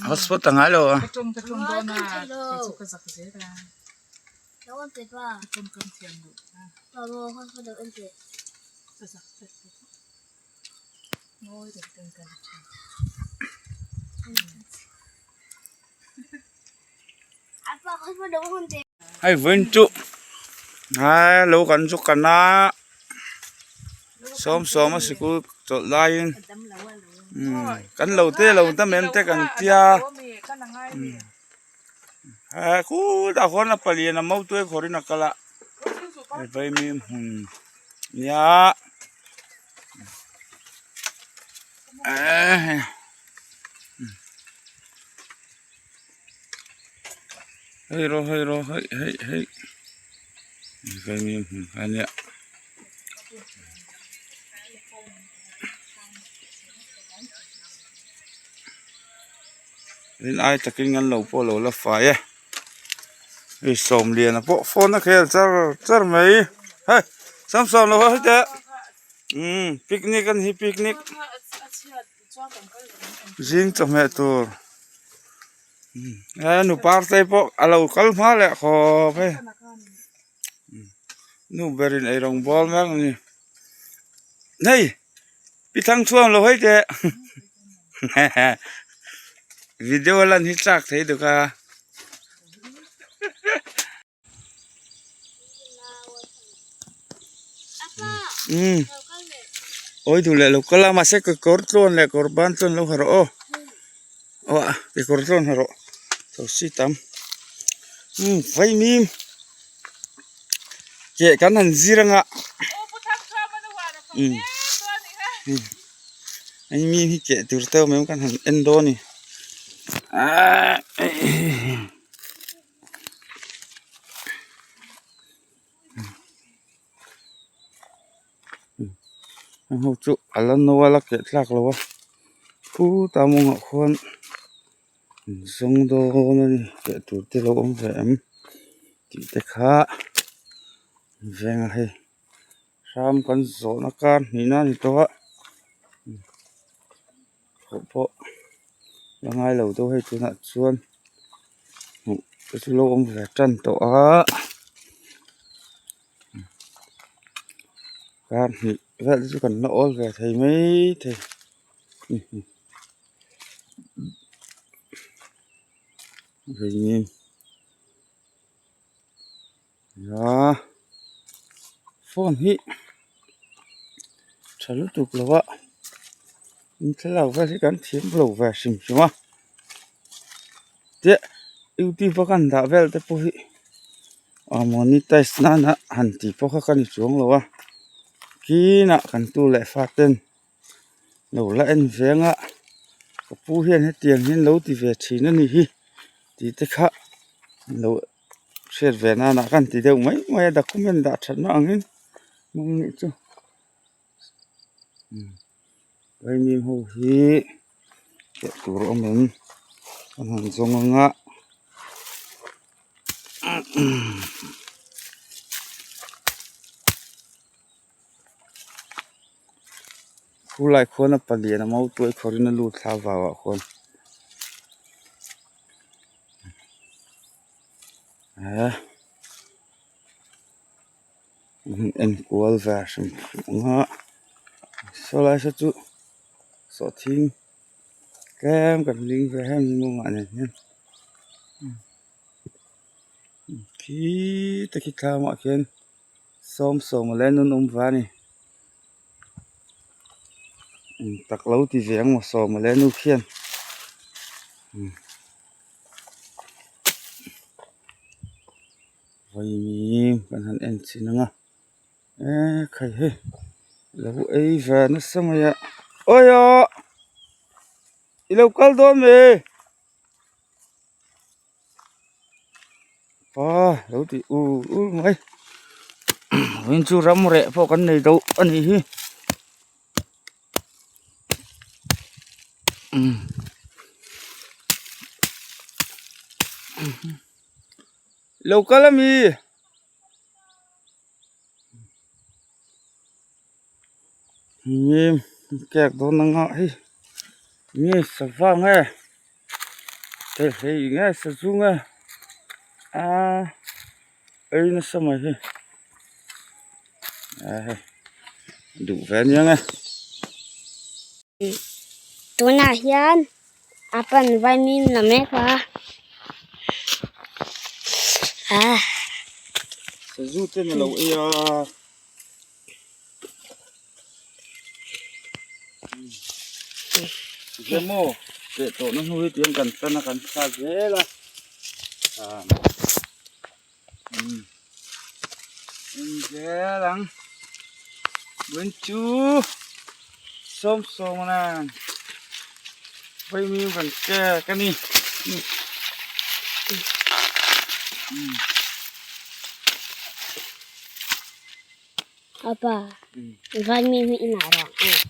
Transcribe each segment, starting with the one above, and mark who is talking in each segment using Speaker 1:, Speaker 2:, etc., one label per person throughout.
Speaker 1: Hotspot a ngai lo a. Hei vawiin chu aa lo kan chu kan a sawm sawm a sikul chawlh laiin umm kan lo te lo dam em te kan tia he khutah khuan a palian a mautuai khawrhin a kal a hei vaimim hmun nia eee. Hei rawh hei rawh hei hei hei vaimim hmun kha ania tin ai takin an lo pawh lo la fai e hei sawmliana pawh phone a khel char char mai hei samsam lo haw teh umm picnic a ni hi picnic. Zing chawhmeh tur he nu parte pawh a lo kal hma leh khawp hei nu berin eirawng bawl mek a ni hei pi thang chhuang lo hawi teh video a lan hi chak thei deuh a. Umm awi duh leh lo kal a mahse kekawr tlawn leh kawr ban tlawn lo ha rawh aw aw a kekawr tlawn ha rawh thosi tam umm vaimim keh kan han zir anga umm vaimim hi keh tur te awm em kan han en dawn a ni ahh. Heng ho chu a la no a la keh tlak lo a khutah mawngah khuan zawng dawn a ni keh tur te lo awm ve em tih te kha veng a hei hram kan zawhna kar hnihna a ni tawh a Thawh pawh la ngai lo deuh hei tunah chuan hmuh te chu lo awm ve tan tawh a kar hnih vel te chu kan la awl ve thei maithei a phone hi tha lutuk lo a in thlalak vel hi kan thiam lo ve hrim hrim a chiah youtube a kan dah vel te pawh hi a monetize nana han tih pawh kha ka ni chuang lo a kinah kan tu leh fa ten lo la en veng a ka pu hian hetiang hian lo ti ve thin a ni hi tih te kha lo. Hriat ve nana kan ti deuh mai mai a document dah that na angin hmang nih chu vaimim ho hi hriat tur a awm em an han zawng ang a khulai khuan a palian a mautuai khawrin a lut thla vauah khuan. Enkual ve hrim hrim a sawlai saw chu sawhthing tlem kan ling ve em em a nen hian khi te khi thlamah khian sawm sawm a leh nun awm ve a ni tak lo ti ve ang maw sawm a leh nu khian. Vaimim kan han en chhin ang a eee khai hei lo ei ve nasa mai a awi aw i lo kal dawn mi pa lo ti ur ur mai vawiin chu ram reh pawh kan nei deuh a nih hi. Lo kal ami cake dawn anga hei. Nge sava nge thehlei nge sazu nge aaa ei nasa mai hi a hei duh ve ania nge.
Speaker 2: Tunah hian a pan vaimim la mek a ah.
Speaker 1: Sazu ten a lo ei a. Enge maw teh tawhna hnu hi tiang kan tan a kan thla zel a en zel ang tun chu sawm sawm a vaimim kan kek a ni.
Speaker 2: Apa vaimim hi inah rawh ang.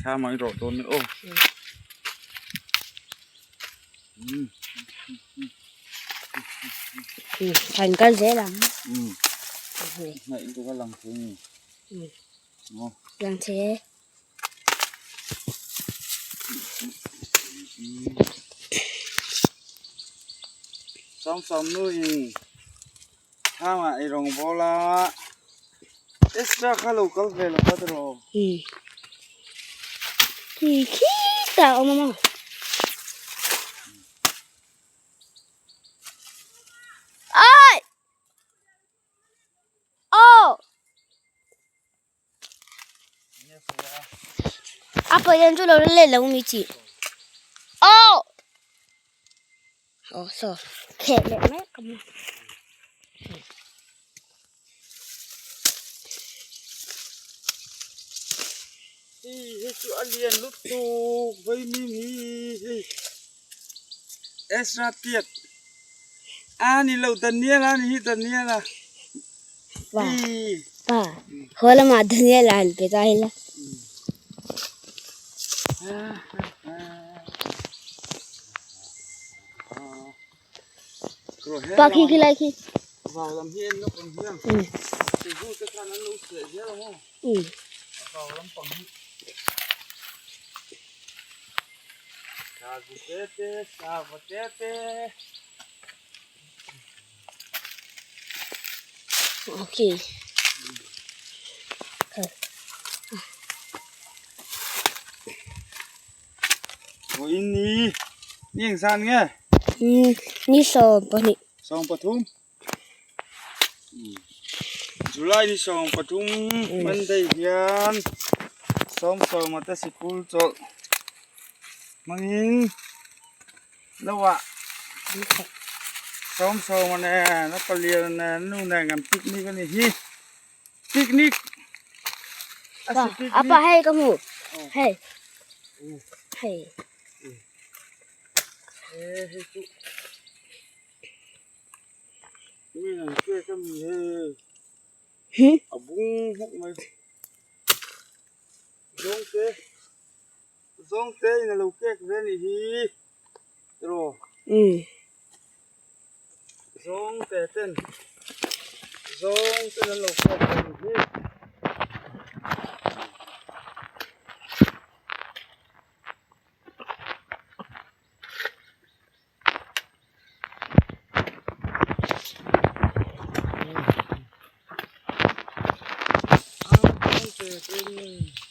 Speaker 1: Thla mai rawh dawn ni aw.
Speaker 2: Kan kal zel ang.
Speaker 1: Hnaih lutuk a lang thei ni.
Speaker 2: Lang thei e.
Speaker 1: Sawm sawm nu in. Thlamah i rawn bawl a, extra kha lo kal ve lo vat rawh.
Speaker 2: Umm. Khi khitah a awm a maw. Oi! Aw! A pawh chu lo la let lo mi chi. Aw! Aw saw kheh leh mek a maw.
Speaker 1: Hei hi chu a lian lutuk vaimim hi hei Ezra tiat a ni lo Daniel a ni hi Daniel a.
Speaker 2: Pa pa haw lamah Daniel a han pe ta ila. Pa khi khi lai khi.
Speaker 1: Vào lam hi en lawk ang hian sazu te khan an lo seh zel ang aw vào lampang hi sazu te te sava te te.
Speaker 2: Okay.
Speaker 1: Vawiin ni ni engzan nge?
Speaker 2: Ni 12.
Speaker 1: 13. July ni 13 Monday hian sawmsawma te sikul chawlh hmangin Lo ah sawm sawm a nen a palian a nen a nu nen kan picnic a ni hi picnic a si picnic
Speaker 2: apa hei ka hmu hei hei
Speaker 1: e hei chu mi an kek a mi hei a bung hawk mai zawng te. Zawng te in a lo kek ve a nih hi tiraw zawng te ten zawng ten an lo kek ve a nih hi.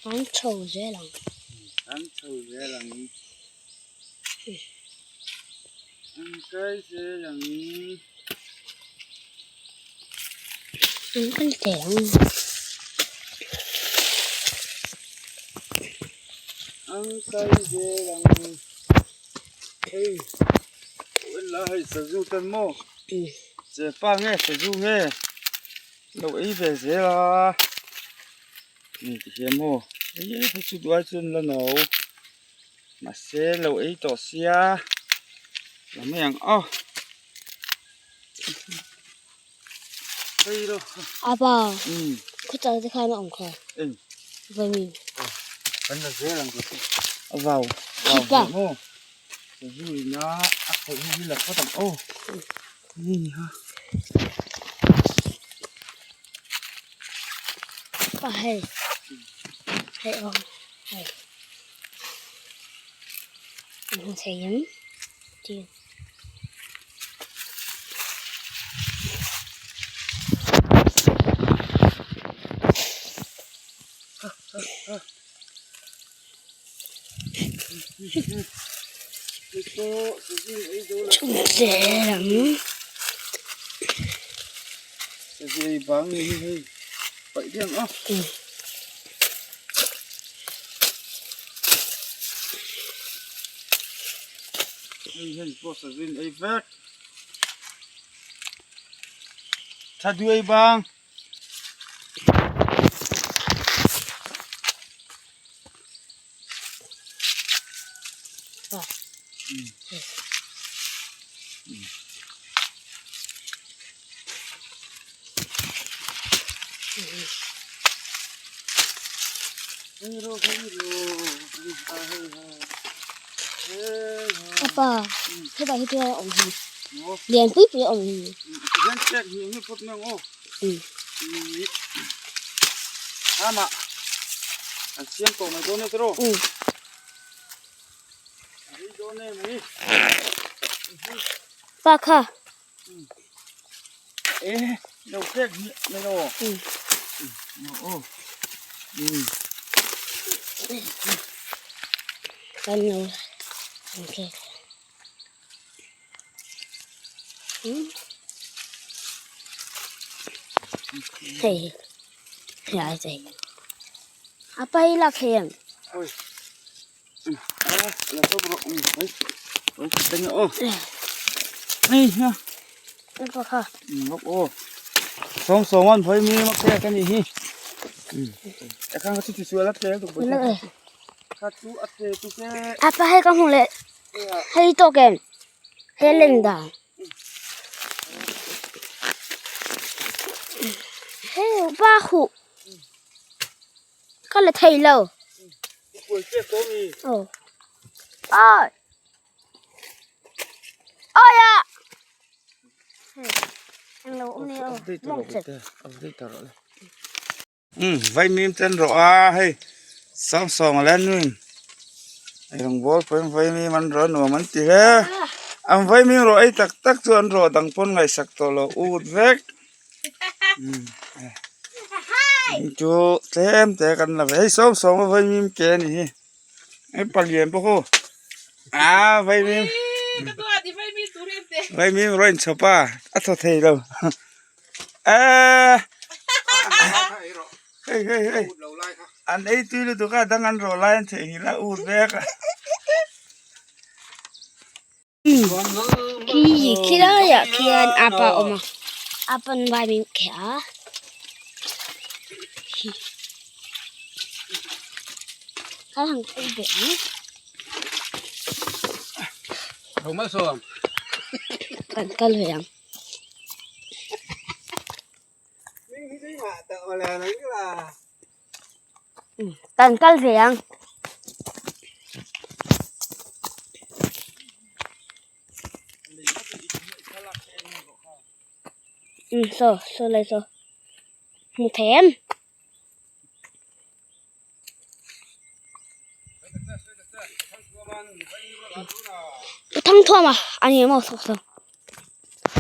Speaker 2: An chho zel ang.
Speaker 1: An chho zel ang. An kai zel ang.
Speaker 2: An kal zel ang.
Speaker 1: An kai zel ang. Hei en la hei sazu tan maw chepa nge sazu nge lo ei ve zel a ni ti hian maw hei hei chu duai chuan la no mahse lo ei tawh sia la mai ang aw hei rawh
Speaker 2: apa khuchang te khan a awm kha
Speaker 1: eng
Speaker 2: vawin
Speaker 1: kan la zel ang chu a vau vau hle maw sazu ina a khawih ho hi la phawt ang aw nge ni ha
Speaker 2: pa hei hei awm hei. Hmu thei em ti. Chhungte ang. Apa hetah hi chuan a awm hi lian pui pui a awm hi. Pa kha. Kan lo an khek. Hei hei ai chei a pa hi lak thei em
Speaker 1: Sawm sawm an vawi mi mak te ka nih hi
Speaker 2: a pa hei ka hmu leh hei tawk em he len dan hei pa huh ka la thei lo aw awi awi a hei englo awm nei aw mawng che.
Speaker 1: Umm vaimim te an rawh a hei Samsung a la nuin eirawngbawl pawhin vaimim an rawh a nuam an ti hle an vaimim rawh ei tak tak chu an rawh dang pawn ngaihsak tawh loh ut vek umm chu tlem te kan la ve hei Samsung a vaimim ke a ni hi hei palian bawk aw ah vaimim vaimim rawh a inchhawp a a thaw thei lo. Eee hei hei hei an ei tui lutuk a dang an rawh lai an theihnghilh a ut vek a.
Speaker 2: Khi khi laiah khian apa a awm a apa'n vai min kheh a kan han kal ve ang. Kan kal ve ang. Kan kal ve ang. Saw saw lai saw hmu thei em. Pu Thangthuama a ni maw saw saw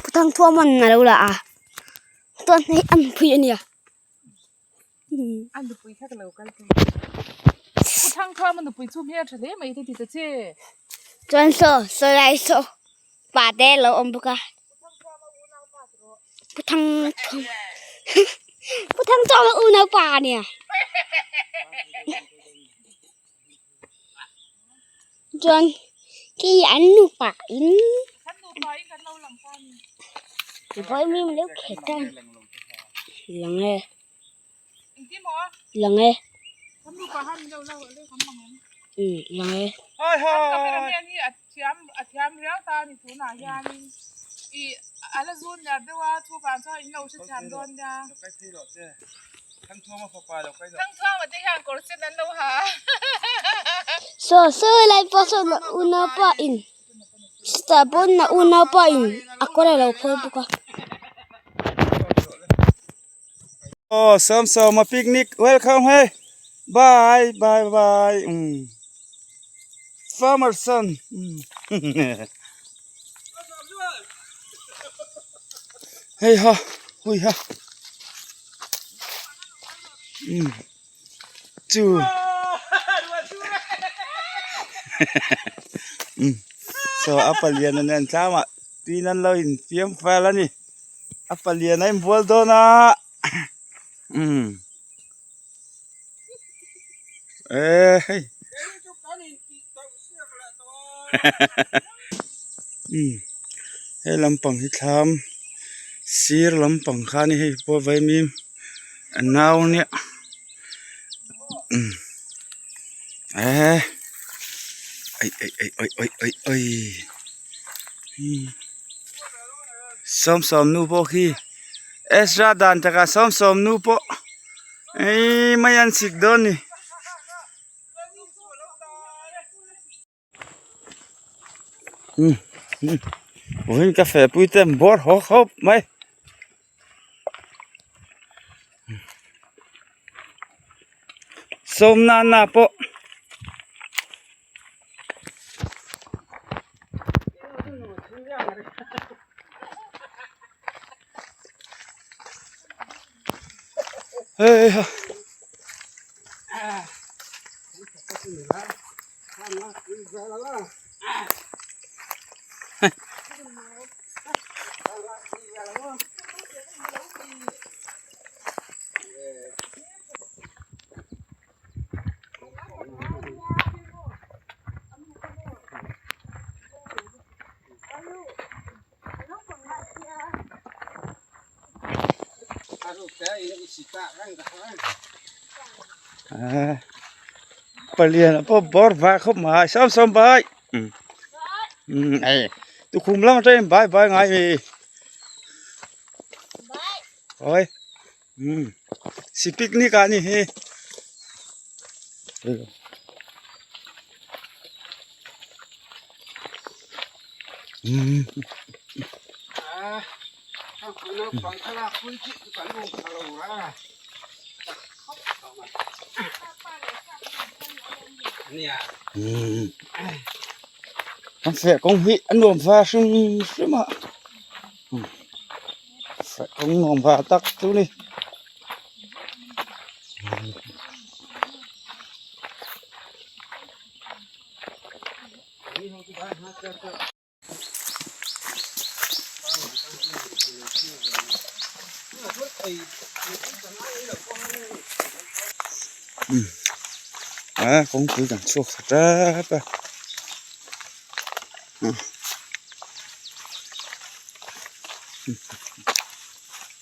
Speaker 2: Pu Thangthuama'n a lo la a chuan hei a nupui a nia.
Speaker 3: A nupui kha ka lo kal thei. Pu Thangthuama nupui chu hmel tha hle mai te ti ta che.
Speaker 2: Chuan saw saw lai saw pa te a lo awm bawk a. Pu Thang Pu Thangthuama unaupa a nia. Chuan khi an nupa in vawi mi lo khet a lang e lang e umm lang e. Saw saw lai pawh sawn a unaupa in chutah pawn a unaupa in a kawr a lo phawi bawk a.
Speaker 1: Aw sawmsawma picnic welcome hei bye bye bye umm. Farmer son. Hei ha, hui ha. Um. Chu. Um. So a palian an en tlangah tuin an lo infiam fal a ni. A palian a inbual dawn a. Um. Eh hei umm he lampang hi thlam sir lampang kha a ni hei pawh vaimim a nau nia umm eh aih aih aih aih aih aih umm sawmsawm nu pawh khi Ezra dan takah sawmsawm nu pawh eii mai an sik dawn ni. Umm umm vawiin ka feh pui te an bawr haw khawp mai. Sawm nana pawh. Hei ha. Palian a pawh bawr vah khawp mai sawm sawm bai umm ei tukhum lam atangin bai bai ngai mi oi. Umm si picnic ah ni hi umm. An feh kawng hi a nuam va hrim hrim a. Kawng nuam va tak chu ni. A kawngpui kan chhuak thla tep a.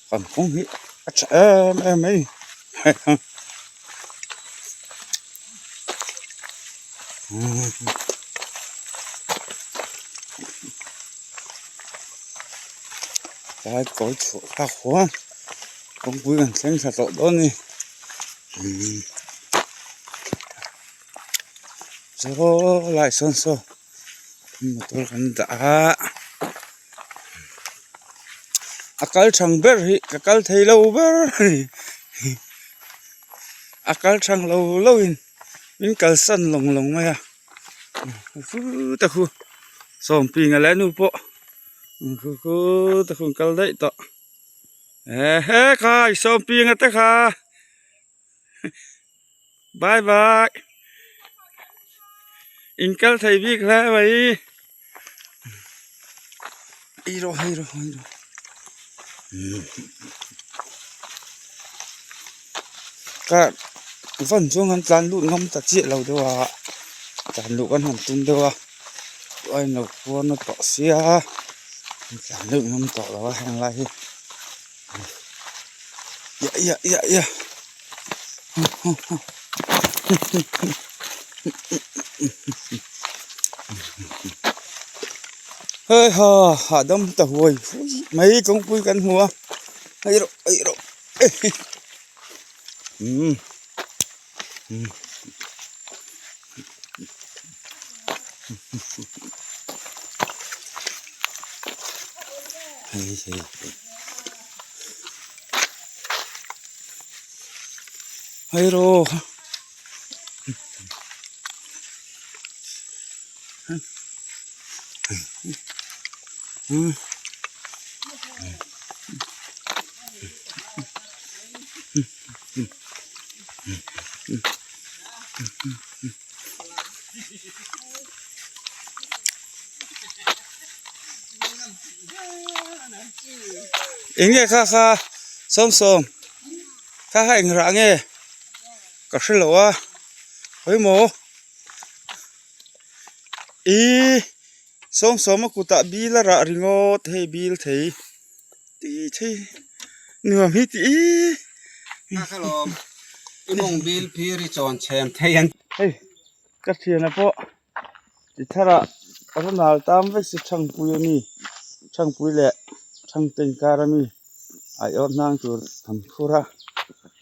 Speaker 1: Kan kawng hi a tha em em mai tlai kawi chhuah thlak huan kawngpui kan thleng thla tawh dawn a ni. Saw lai sawn saw motor kan dah a a kal thang ber hi ka kal thei lo ber a kal thang lo lo in min kalsan lawng lawng mai a khu sawmpinga leh nu pawh khu khu te khu an kal daih tawh ehe khai sawmpinga te kha. Bye bye in kal thei bik hle mai ei rawh hei rawh hei rawh ka van chuan kan tlan lut ngam ta chiah lo deuh a tlan luh kan han tum deuh a a inlo khuar na tawh sia tlan lut ngam tawh lo a heng lai hi. Ia ia ia hei ha hahdam ta huai huai mai kawngpui kan hmu a hei rawh hei rawh umm umm hei hei hei. Hei rawh. Eng nge kha kha sawm sawm kha kha eng rah nge ka hre lo a pawimawh ihh sawm sawm a kutah bil a rah ringawt hei bil thei ti thei nuam hi tih ihh hei ka thiana pawh ti tharah Ronald tam vek si Thangpui a mi Thangpui leh Thangte inkar a mi aiawh hnang tur an phur a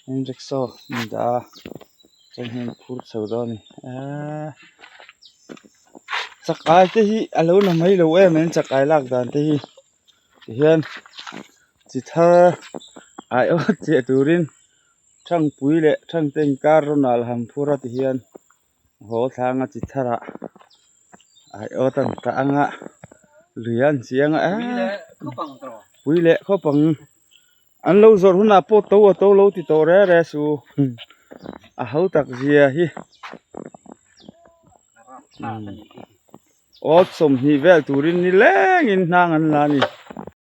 Speaker 1: in rickshaw an dah a chuan hei an phur chho dawn a ni eee chakai te hi a lo la mai lo em em chakai lak dan te hi tihian chi thar aiawh chiah turin Thangpui leh Thangte inkar Ronald han phur a tihian. Haw thlanga chi tharah aiawt an tah anga lui an chiang a eee pui leh khawp ang an lo zawrh hunah pawh to a to lo ti tawh reng reng su a ho tak zia hi awt 20 vel turin nilengin hnang an la a ni.